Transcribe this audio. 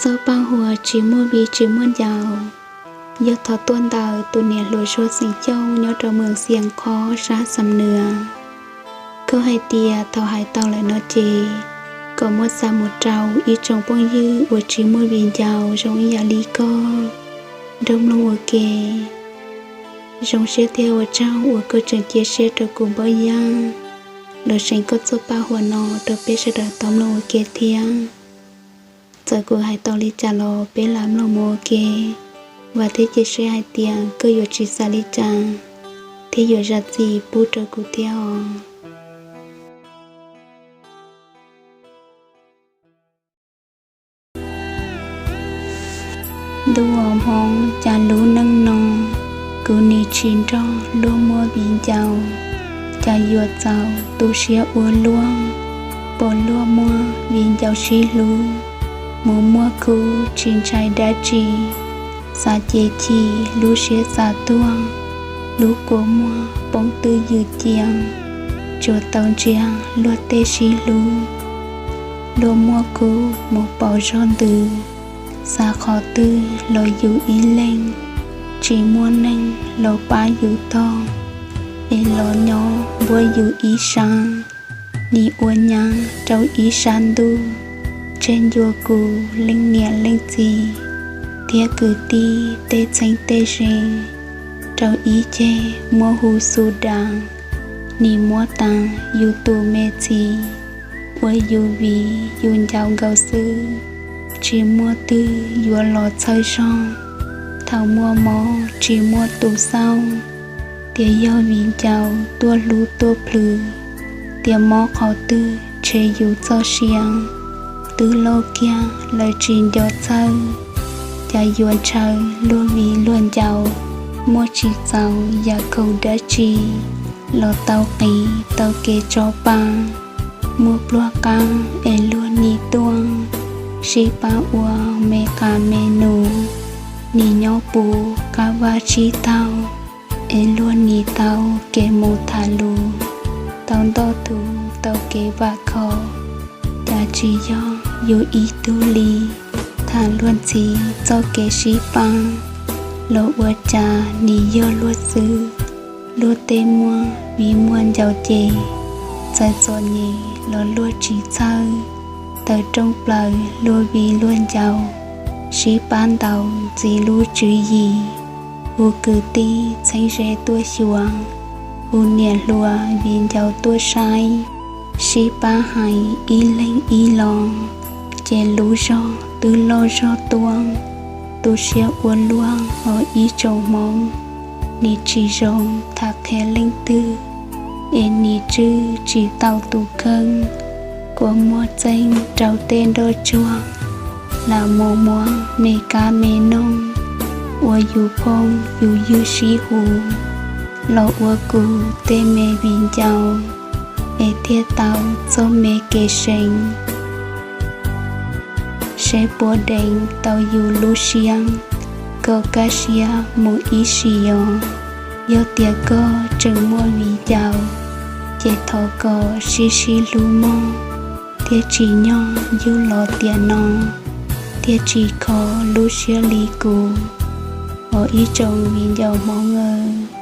Txoj paj huam tsis muaj viv tsis muaj ncaus, yog thov tuaj ntawm tus niam hluas Suav xeem Xyooj nyob rau moos Xias Khob sab Xam Nuas. Koj hais tias thaum hais tau lawm no ces kom muab xa mus rau ib tsoom phooj ywg uas tsis muaj viv ncaus zoo ib yam li koj nrog mloog ua ke. Zoo siab thiab ua tsaug uas koj tseem cia siab rau kuv Npoj Yaj los seev koj txoj paj huam no rau peb sawv daws tau mloog ua ke thiab. Txawm kuv hais tau li cas los peb lam mloog mus ua ke. Vam thiab cia siab hais tias koj yuav tsis xav li cas thiab yuav zam txim pub rau kuv thiab os. Ntuj aw Hmoob, cas lub neej no kuv nim tsis nrog luag muaj viv ncaus, cas yuav txaus tu siab ua luaj, pom luag muaj viv ncaus sib hlub, mus muaj khub tsis ntshai dab tsi, xav ces chim lub siab xav tuag, lub kua muag poob twb ywm cia, tsuas tau ntsia luag tej sib hlub. Luag muaj khub mus pauv zog ntws, xav qhov twg los yus ib leeg, tsis muaj neeg los pab yus tog, es los nyob npuab yus ib sab, nim ua nyab rau ib sab ntuj, tseg ncua kuv leej niam leej txiv, thiab kwv tij tej txheeb tej ze, rau ib ceg muab hu xu das, nim muab tas yus tus me txiv, ua yus viv yus ncaus nkaus xwb, tsis muaj twg yuav los txhawb zog, thaum muaj mob tsis muaj tus xauj, tias yog viv ncaus tuaj hlub tuaj plhws, tias mob qhov twg tshem yus txoj sia, twb loj kiag lawv tsis nco txhawj, cas yuav ntshaw luag viv luag ncaus, muaj tsis txaus yam khoom dab tsi, los tau qiv tau kev tso pa, muaj pluag qab es luag nim tuaj, sib pab ua me qas me nus, nim nyob puv qab vaj tsib taug, es luag nim tau kev mus tham lus, tau ntoj thuv tau kev vam khom, cas tsis yog yus ib tug li, tham luag ntxhi txoj kev sib pab, los ua cas nim yog luag xwb, luag tej muaj viv muaj ncaus ces, txawm txom nyem los luag tsis txhawj, tawm rooj plaws luag viv luag ncaus, sib pab ntaus ntxiv lub tswv yim, hu kwv tij txheeb ze tuaj xyuas, hu niam hluas viv ncaus tuaj saib, sib pab hais ib leeg ib lo, ces lub zog twb loj zog tuaj, tu siab ua luaj os ib tsoom Hmoob, nim tsis zoo tham qhia leej twg, es nim tswj tsis tau tus kheej, kua muag txeeg rau tej nroj tsuag, lam mus muab me kab me noog, ua yus phooj yus ywg sib hu, los ua kuv tej me viv ncaus, es thiaj tau txoj me kev seev. Seb puas deev tau yus lub siab, kom kaj siab mus ib sim os. Yog tias koj tseem muaj viv ncaus, ces thov kom sib sib hlub mog, thiaj tsim nyog yug los tiam no, thiaj tsis kho lub siab li kuv, os ib tsoom viv ncaus Hmoob aw.